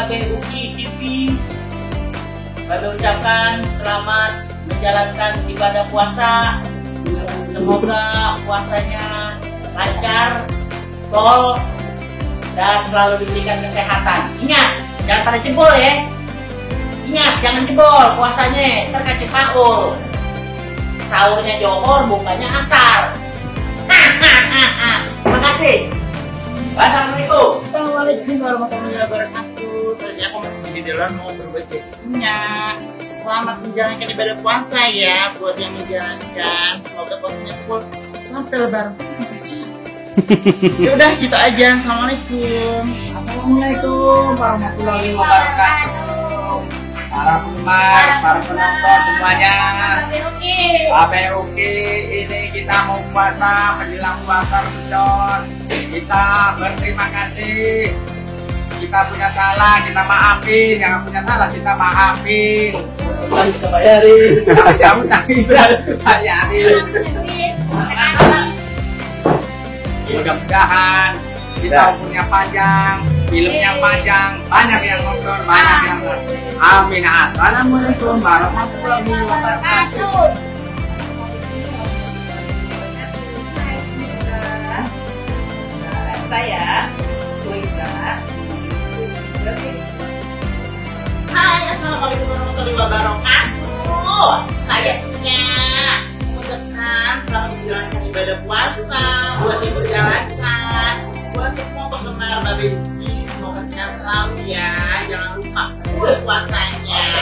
Babe Uki TV. Babe ucapkan selamat menjalankan ibadah puasa. Semoga puasanya lancar, tol, dan selalu diberikan kesehatan. Ingat, jangan pada jebol ya. Ingat, jangan jebol puasanya, ntar kasih paul. Sahurnya johor, bukanya asar. Terima kasih. Wassalamualaikum. Assalamualaikum warahmatullahi wabarakatuh. Saya aku masih di dalam mau berbagi punya. Selamat menjalankan ibadah puasa ya buat yang menjalankan. Semoga puasanya full sampai lebaran. Ya udah gitu aja. Assalamualaikum. Assalamualaikum warahmatullahi wabarakatuh. Para penggemar, para penonton semuanya. Babe Uki, ini kita mau puasa menjelang puasa Ramadan. Kita berterima kasih. Kita punya salah, kita maafin. Yang punya salah kita maafin. Kita bayarin. Kamu bayarin. Mudah-mudahan kita umurnya panjang, filmnya panjang, banyak yang nonton, banyak yang nonton. Amin. Assalamualaikum warahmatullahi wabarakatuh. Saya Boyka. Hai, assalamualaikum warahmatullahi wabarakatuh. Saya punya mengucapkan selamat menjalankan ibadah puasa buat yang berjalankan. Buat semua penggemar Babe Uki, semoga sehat selalu ya. Jangan lupa puasanya.